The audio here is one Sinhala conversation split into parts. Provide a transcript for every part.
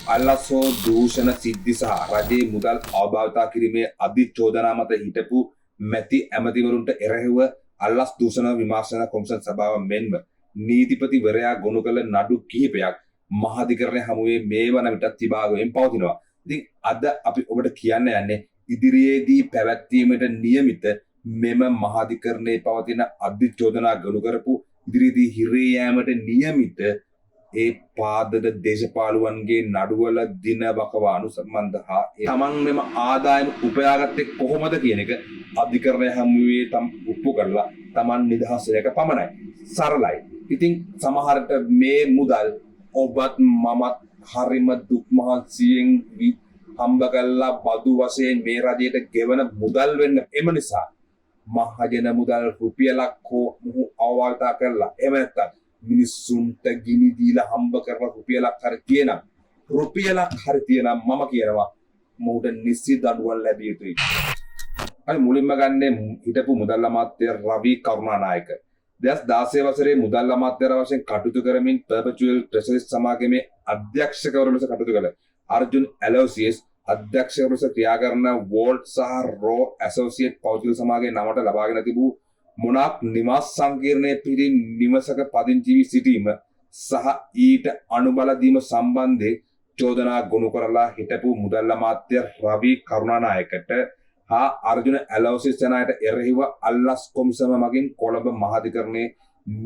අල්ලස් හෝ දූෂණ සිද්ධි සහ රජයේ මුදල් අවභාවිතා කිරීමේ අධිචෝදනා මත හිටපු මැති ඇමතිවරුන්ට එරෙහිව අල්ලස් දූෂණ විමර්ශන කොමිෂන් සභාව මෙන්ම නීතිපතිවරයා ගොනු කළ නඩු කිහිපයක් මහාධිකරණය හමුවේ මේ වන විටත් තිබාගෙන පවතිනවා. ඉතින් අද අපි ඔබට කියන්න යන්නේ ඉදිරියේදී පැවැත්වීමට නියමිත මෙම මහාධිකරණයේ පවතින අධිචෝදනා ගොනු කරපු ඉදිරියේදී හිරේ යෑමට නියමිත ඒ පාදක දේශපාලුවන්ගේ නඩුවල දින වකවානු සම්බන්ධ හා තමන් මෙම ආදායම උපයාගත්තේ කොහොමද කියන එක අධිකරණය හමුවේ තම් ඔප්පු කරලා තමන් නිදහස් වෙන එක පමණයි. සරලයි. ඉතින් සමහරට මේ මුදල් ඔබත් මමත් හරිම දුක් මහන්සියෙන් හම්බ කරලා බදු වශයෙන් මේ රජයට ගෙවන මුදල් වෙන්න. එම නිසා මහජන මුදල් රුපියලක් හෝ මොහු අවවාදිතා කරලා, එහෙම නැත්නම් මිනිස්සුන්ට ගිනි දීලා හම්බ කරන රුපියලක් හරි තියෙනම්, රුපියලක් හරි තියෙනම් මම කියනවා මොහුට නිසි දඬුවම් ලැබිය යුතුයි. අපි මුලින්ම ගන්නේ හිටපු මුදල් අමාත්‍ය රවි කරුණානායක. 2016 වසරේ මුදල් අමාත්‍යවර වශයෙන් කටයුතු කරමින් පර්පචුවල් ට්‍රෙෂරි සමාගමේ අධ්‍යක්ෂකවරු ලෙස කටයුතු කළ අර්ජුන් ඇලෝසියස් අධ්‍යක්ෂකවරු ලෙස ක්‍රියා කරන වෝල්ට් සහ රෝ ඇසෝසියේට් පෞද්ගලික සමාගමේ නමට ලබාගෙන තිබූ මොනාක් නිවාස සංකීර්ණයේ පිහිටි නිවසක පදිංචි වී සිටීම සහ ඊට අනුබල දීම සම්බන්ධයෙන් චෝදනා ගොනු කරලා හිටපු මුදල් අමාත්‍ය රවි කරුණානායකට හා අර්ජුන ඇලෝසියස් යන අයට එරෙහිව අල්ලස් කොමිසම මගින් කොළඹ මහාධිකරණයේ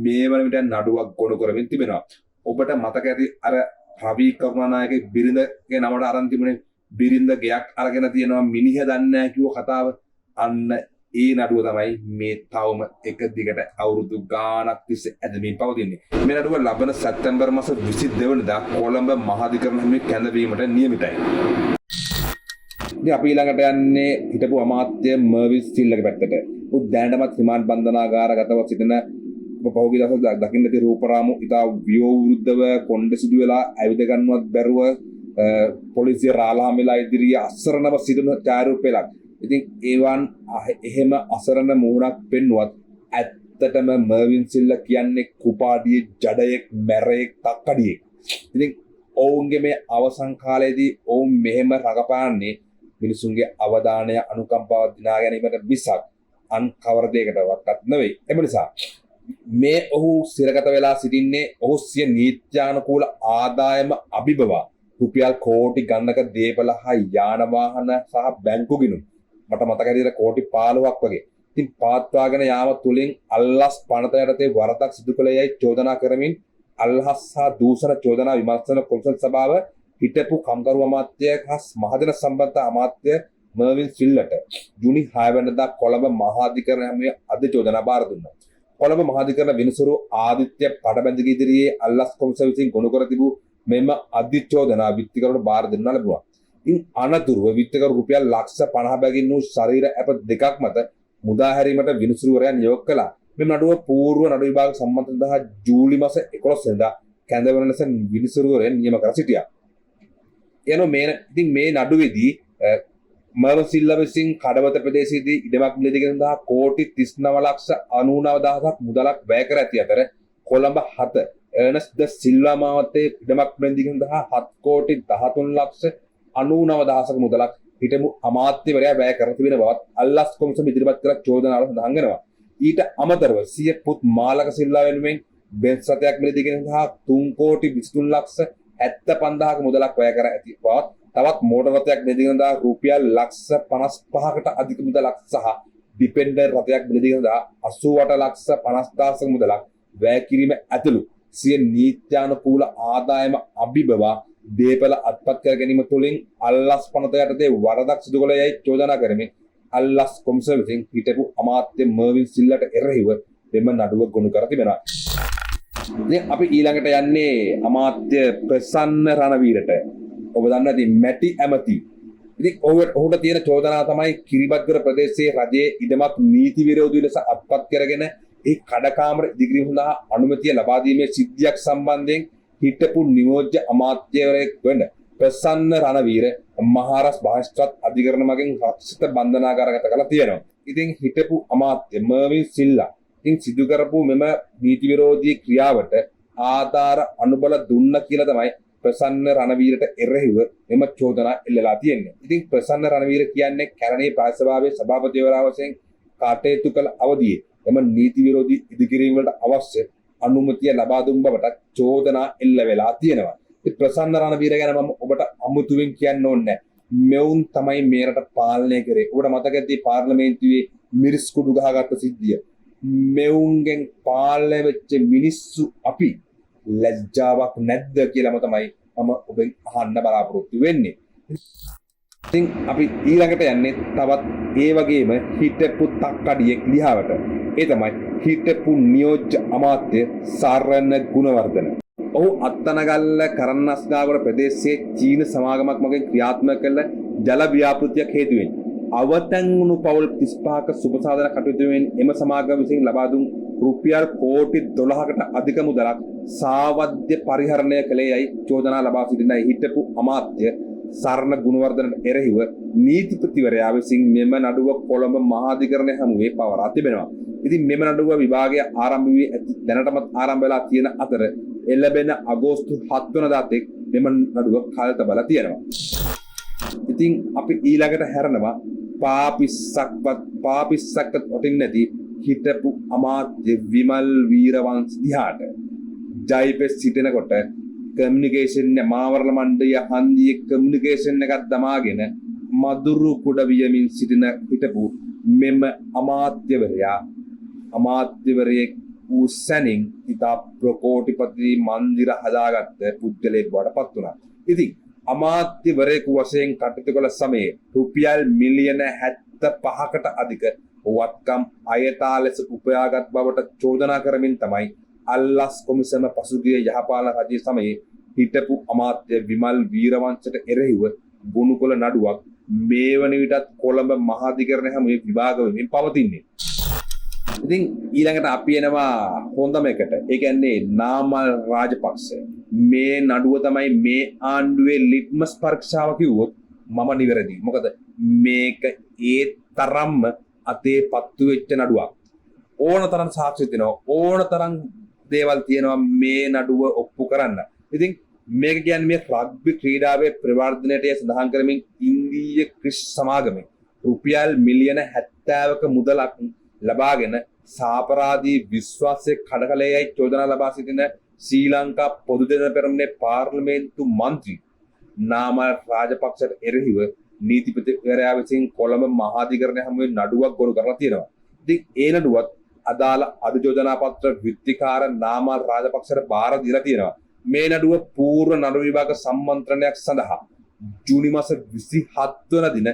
මේ වන විට නඩුවක් ගොනු කරමින් තිබෙනවා. ඔබට මතක ඇති අර රවි කරුණානායකගේ බිරිඳගේ නමට අරන් තිබුණේ බිරිඳ ගෙයක් අරගෙන තියෙනවා මිනිහ දන්නේ නැහැ කිව්ව කතාව. අන්න ඒ නඩුව තමයි මේ තවම එක දිගට අවුරුදු ගාණක් තිස්සේ ඇදමින් පවතින්නේ. මේ නඩුව ලබන සැප්තැම්බර් මාස 22 වෙනිදා කොළඹ මහාධිකරණ හමුවේ කැඳවීමට නියමිතයි. ඉතින් අපි ඊළඟට යන්නේ හිටපු අමාත්‍ය මර්වින් සිල්ලගේ පැත්තට. උත් දැනටමත් රිමාන්ඩ් බන්ධනාගාරගතව සිටින ඔබ පහුගිය දවස්වල දකින්න ඇති රූපරාමු ඉතා වයෝවෘද්ධව කොණ්ඩේ සුදු වෙලා ඇවිද ගන්නවත් බැරුව පොලිසිය රාළහාම වෙලා ඉදිරියේ අසරණව සිටින ඡායාරූප පෙළක්. ඉතින් ඒවන් එහෙම අසරණ මුහුණක් පෙන්නුවත් ඇත්තටම මර්වින් සිල්ලා කියන්නේ කුපාඩියේ ජඩයෙක්, මැරයෙක්, තක්කඩියෙක්. ඉතින් ඔවුන්ගේ මේ අවසන් කාලයේදී ඔවුන් මෙහෙම රඟපාන්නේ මිනිසුන්ගේ අවධානය අනුකම්පාව දිනා ගැනීමට මිසක් අන් කවර දෙයකටවත් නෙවෙයි. එම නිසා මේ ඔහු සිරගත වෙලා සිටින්නේ ඔහු සිය නීත්‍යානුකූල ආදායම අභිබවා රුපියල් කෝටි ගණනක දේපල හා යාන වාහන සහ බැංකු ගිණුම් මට මතක හැටියට කෝටි 15ක් වගේ. ඉතින් පවත්වාගෙන යාම තුලින් අල්ලස් පනත යටතේ වරදක් සිදු කළ යැයි චෝදනා කරමින් අල්හස් හා දූෂණ චෝදනා විමර්ශන කොමිෂන් සභාව හිටපු කම්කරු අමාත්‍ය හා මහජන සම්බන්ධ අමාත්‍ය මර්වින් සිල්ලට ජුනි 6 වෙනිදා කොළඹ මහාධිකරණ හමුවේ අද චෝදනා භාර දුන්නා. කොළඹ මහාධිකරණ විනිසුරු ආදිත්‍ය පඩබැඳිගේ ඉදිරියේ අල්ලස් කොමිසම විසින් ගොනු කර තිබූ මෙම අධිචෝදනා විත්තිකරුවට භාර දෙන්න ලැබුණා. ඉන් අනතුරුව විත්තිකරු රුපියල් ලක්ෂ 50 බැගින් වූ ශරීර ඇප දෙකක් මත මුදා හැරීමට විනිසුරුවරයා නියෝග කළා. මෙම නඩුව පූර්ව නඩු විභාග සම්මත සඳහා ජූලි මාස 11 වෙනිදා කැඳවන ලෙස විනිසුරුවරයා නියම කර සිටියා. එනෝ මේ ඉතින් මේ නඩුවේදී මර්වින් සිල්ලා විසින් කඩවත ප්‍රදේශයේදී ඉඩමක් මිලදී ගැනීම සඳහා කෝටි 39 ලක්ෂ 99 දහසක් මුදලක් වැය කර ඇති අතර කොළඹ 7 එර්නස්ට් ද සිල්වා මාවතේ ඉඩමක් මිලදී ගැනීම සඳහා 7 කෝටි 13 ලක්ෂ 99 දහසක මුදලක් හිටපු අමාත්‍යවරයා වැය කර තිබෙන බවත් අල්ලස් කොමිසම ඉදිරිපත් කළ චෝදනාවල සඳහන් වෙනවා. ඊට අමතරව සිය පුත් මාලක සිල්වා වෙනුවෙන් බෙන්ස් රථයක් මිලදී ගැනීම සඳහා 3 කෝටි 23 ලක්ෂ 75 දහසක මුදලක් වැය කර ඇති බවත්, තවත් මෝටර් රථයක් මිලදී ගැනීම සඳහා රුපියල් ලක්ෂ 55කට අධික මුදලක් සහ ඩිපෙන්ඩර් රථයක් මිලදී ගැනීම සඳහා 88 ලක්ෂ 50 දහසක මුදලක් වැය කිරීම ඇතුළු සිය නීත්‍යානුකූල ආදායම අභිබවා දේපල අත්පත් කර ගැනීම තුළින් අල්ලස් පනත යටතේ වරදක් සිදු කළ යැයි චෝදනා කරමින් අල්ලස් කොමිසම විසින් හිටපු අමාත්‍ය මර්වින් සිල්ලාට එරෙහිව මෙම නඩුව ගොනු කර තිබෙනවා. ඉතින් අපි ඊළඟට යන්නේ අමාත්‍ය ප්‍රසන්න රණවීරට. ඔබ දන්නවා ඉතින් මැටි ඇමති. ඉතින් ඔහුට තියෙන චෝදනාව තමයි කිරිබත්ගොඩ ප්‍රදේශයේ රජයේ ඉඩමක් නීති විරෝධී ලෙස අත්පත් කරගෙන ඒ කඩකාමර ඉදිකිරීම සඳහා අනුමැතිය ලබා දීමේ සිද්ධියක් සම්බන්ධයෙන් හිටපු නියෝජ්‍ය අමාත්‍යවරයෙක් වන ප්‍රසන්න රණවීර මහරස් මහේස්ත්‍රාත් අධිකරණ මගින් රක්ෂිත බන්ධනාගාරගත කරලා තියෙනවා. ඉතින් හිටපු අමාත්‍ය මර්වින් සිල්ලා ඉතින් සිදු කරපු මෙම නීති විරෝධී ක්‍රියාවට ආධාර අනුබල දුන්න කියලා තමයි ප්‍රසන්න රණවීරට එරෙහිව මෙම චෝදනා එල්ලලා තියෙන්නේ. ඉතින් ප්‍රසන්න රණවීර කියන්නේ කැලණි ප්‍රාදේශ සභාවේ සභාපතිවරයා වශයෙන් කටයුතු කළ අවදියේ එම නීති විරෝධී ඉදිකිරීම වලට අවශ්‍ය අනුමැතිය ලබා දුන් බවට චෝදනා එල්ල වෙලා තියෙනවා. ඉතින් ප්‍රසන්න රණවීර ගැන මම ඔබට අමුතුවෙන් කියන්න ඕනේ නැහැ. මෙවුන් තමයි මේ රට පාලනය කරේ. ඔබට මතක ඇති පාර්ලිමේන්තුවේ මිරිස් කුඩු ගහගත්ත සිද්ධිය. මෙවුන්ගෙන් පාලනය වෙච්ච මිනිස්සු අපි ලැජ්ජාවක් නැද්ද කියලාම තමයි මම ඔබෙන් අහන්න බලාපොරොත්තු වෙන්නේ. ඉතින් අපි ඊළඟට යන්නේ තවත් ඒ වගේම හිටපු තක්කඩියෙක් ලිහාවට. ඒ තමයි හිටපු නියෝජ්‍ය අමාත්‍ය සරණ ගුණවර්ධන. ඔහු අත්තනගල්ල කරන්නස්ගාගොඩ ප්‍රදේශයේ චීන සමාගමක් මගින් ක්‍රියාත්මක කළ ජල ව්‍යාපෘතියක් හේතුවෙන් අවතැන් වුණු පවුල් 35ක සුබ සාධන කටයුතු වෙමින් එම සමාගම විසින් ලබා දුන් රුපියල් කෝටි 12කට අධික මුදලක් සාවද්‍ය පරිහරණය කළේ යයි චෝදනා ලබා සිටින හිටපු අමාත්‍ය සරණ ගුණවර්ධනට එරෙහිව නීතිපතිවරයා විසින් මෙම නඩුව කොළඹ මහාධිකරණය හමුවේ පවරා තිබෙනවා. ඉතින් මෙම නඩුව විභාගය ආරම්භ වී ඇති දැනටමත් ආරම්භ වෙලා තියෙන අතර එළඹෙන අගෝස්තු 7 වනදා තෙක් මෙම නඩුව කල් තබලා තියෙනවා. ඉතින් අපි ඊළඟට හැරෙනවා පාපිස්සක්වත් වටින්නේ නැති හිටපු අමාත්‍ය විමල් වීරවංශ දිහාට. ජයිපෙස් සිටිනකොට කමියුනිකේෂන් මාවරල මණ්ඩලය හන්දියේ කමියුනිකේෂන් එකක් දමාගෙන මදුරු කුඩ වියමින් සිටින හිටපු මෙම අමාත්‍යවරයෙක් වූ සැනින් ඉතා ප්‍රකෝටිපති මන්දිර හදාගත්ත පුද්ගලයෙක් බවට පත් වුණා. ඉතින් අමාත්‍යවරයෙකු වශයෙන් කටයුතු කළ සමයේ රුපියල් මිලියන 75කට අධික වත්කම් අයථා ලෙස උපයාගත් බවට චෝදනා කරමින් තමයි අල්ලස් කොමිසම පසුගිය යහපාලන රජයේ සමයේ හිටපු අමාත්‍ය විමල් වීරවංශට එරෙහිව ගොනු කළ නඩුවක් මේ වන විටත් කොළඹ මහාධිකරණය හමුවේ විභාග වෙමින් පවතින්නේ. ඉතින් ඊළඟට අපි එනවා හොඳම එකට. ඒ කියන්නේ නාමල් රාජපක්ෂ. මේ නඩුව තමයි මේ ආණ්ඩුවේ ලිට්මස් පරීක්ෂාව කිව්වොත් මම නිවැරදි. මොකද මේක ඒ තරම්ම අතේ පත්තු වෙච්ච නඩුවක්. ඕන තරම් සාක්ෂි තියෙනවා. ඕන තරම් දේවල් තියෙනවා මේ නඩුව ඔප්පු කරන්න. ඉතින් මේක කියන්නේ මේ රග්බි ක්‍රීඩාවේ ප්‍රවර්ධනයට සඳහන් කරමින් ඉන්දීය ක්‍රිෂ් සමාගමෙන් රුපියල් මිලියන 70ක මුදලක් ලබාගෙන සාපරාධී විශ්වාසය කඩකලේ යයි චෝදනා ලබා සිටින ශ්‍රී ලංකා පොදු ජන පෙරමුණේ පාර්ලිමේන්තු මන්ත්‍රී නාමල් රාජපක්ෂට එරෙහිව නීතිපතිවරයා විසින් කොළඹ මහාධිකරණය හමුවේ නඩුවක් ගොනු කරලා තියෙනවා. ඉතින් ඒ නඩුවත් අදාළ අධිචෝදනා පත්‍ර විත්තිකාර නාමල් රාජපක්ෂට බාර දීලා තියෙනවා. මේ නඩුව පූර්ව නඩු විභාග සම්මන්ත්‍රණයක් සඳහා ජූනි මාස 27 වන දින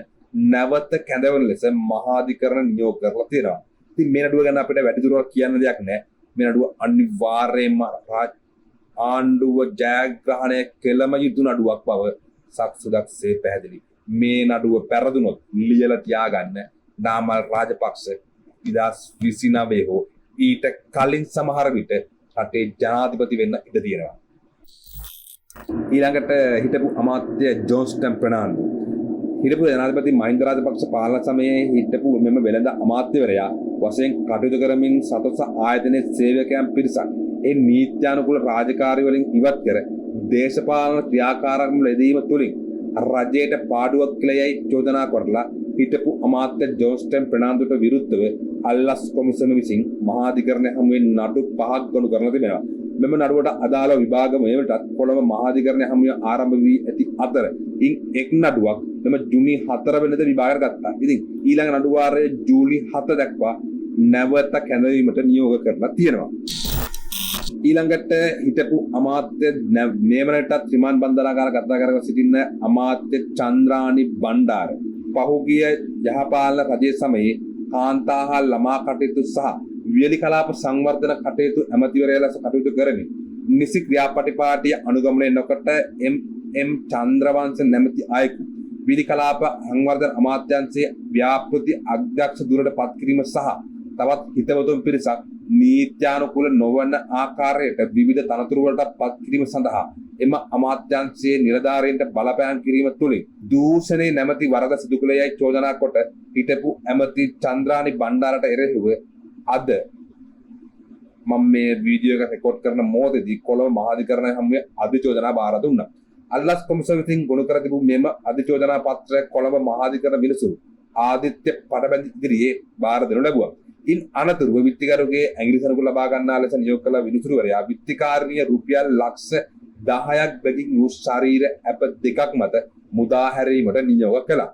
නැවත කැඳවන ලෙස මහාධිකරණ නියෝග කරලා තියෙනවා. ඉතින් මේ නඩුව ගැන අපිට වැඩිදුරටත් කියන්න දෙයක් නැහැ. මේ නඩුව අනිවාර්යයෙන්ම ආණ්ඩුව ජයග්‍රහණය කළම යුතු නඩුවක් බව සක්සුදක්සේ පැහැදිලි. මේ නඩුව පැරදුනොත් ලියලා තියාගන්න නාමල් රාජපක්ෂ 2029 හෝ ඊට කලින් සමහර විට රටේ ජනාධිපති වෙන්න ඉඩ තියෙනවා. ඊළඟට හිටපු අමාත්‍ය ජෝන්ස්ටන් ප්‍රනාන්දු. හිටපු ජනාධිපති මහින්ද රාජපක්ෂ පාලන සමයේ හිටපු මෙම වෙළඳ අමාත්‍යවරයා වශයෙන් කටයුතු කරමින් සතොස ආයතනයේ සේවකයන් පිරිසක් ඒ නීත්‍යානුකූල රාජකාරි වලින් ඉවත් කර දේශපාලන ක්‍රියාකාරකම් යෙදීම තුළින් රජයට පාඩුවක් කියලා යයි චෝදනා කරලා හිටපු අමාත්‍ය ජෝන්ස්ටන් ප්‍රනාන්දුට විරුද්ධව අල්ලස් කොමිසම විසින් මහාධිකරණය හමුවේ නඩු 5ක් ගොනු කරලා තිබෙනවා. මෙම නඩුවට අදාළ විභාග මෙවටත් කොළඹ මහාධිකරණය හමුවේ ආරම්භ වී ඇති අතර ඉන් එක් නඩුවක් මෙම ජුනි 4 වෙනිදා විභාගයට ගත්තා. ඉතින් ඊළඟ නඩු වාරය ජූලි 7 දක්වා නැවත කැඳවීමට නියෝග කරලා තියෙනවා. ඊළඟට හිටපු අමාත්‍ය මේ වනටත් රිමාන්ඩ් බන්ධනාගාර ගත කරව සිටින අමාත්‍ය චන්ද්‍රානි බණ්ඩාර පහුගිය යහපාලන රජයේ සමයේ කාන්තා හා ළමා කටයුතු සහ වියලි කලාප සංවර්ධන කටයුතු ඇමතිවරයා ලෙස කටයුතු කරමින් නිසි ක්‍රියාපටිපාටිය අනුගමනය නොකොට එම් එම් චන්ද්‍රවංශ නැමැති අයෙකු වියලි කලාප සංවර්ධන අමාත්‍යාංශයේ ව්‍යාපෘති අධ්‍යක්ෂ ධුරයට පත් කිරීම සහ තවත් හිතවතුන් පිරිසක් නීත්‍යානුකූල නොවන ආකාරයට විවිධ තනතුරු වලට පත් කිරීම සඳහා එම අමාත්‍යාංශයේ නිලධාරීන්ට බලපෑම් කිරීම තුළින් දූෂණයේ නැමැති වරද සිදු කළ යයි චෝදනා කොට හිටපු ඇමති චන්ද්‍රානි බණ්ඩාරට එරෙහිව අද මම මේ වීඩියෝ එක රෙකෝඩ් කරන මොහොතේදී කොළඹ මහාධිකරණය හමුවේ අධිචෝදනා භාර දුන්නා. අල්ලස් කොමිසම විසින් ගොනු කර තිබූ මෙම අධිචෝදනා පත්‍රය කොළඹ මහාධිකරණ විනිසුරු ආදිත්‍ය පටබැඳි ඉදිරියේ භාර දෙනු ලැබුවා. ඉන් අනතුරුව විත්තිකරුගේ ඇඟිලි සනකු ලබා ගන්නා ලෙස නියෝග කළ විනිසුරුවරයා විත්තිකාරණීය රුපියල් ලක්ෂ 10ක් බැගින් වූ ශරීර ඇප දෙකක් මත මුදා හැරීමට නියෝග කළා.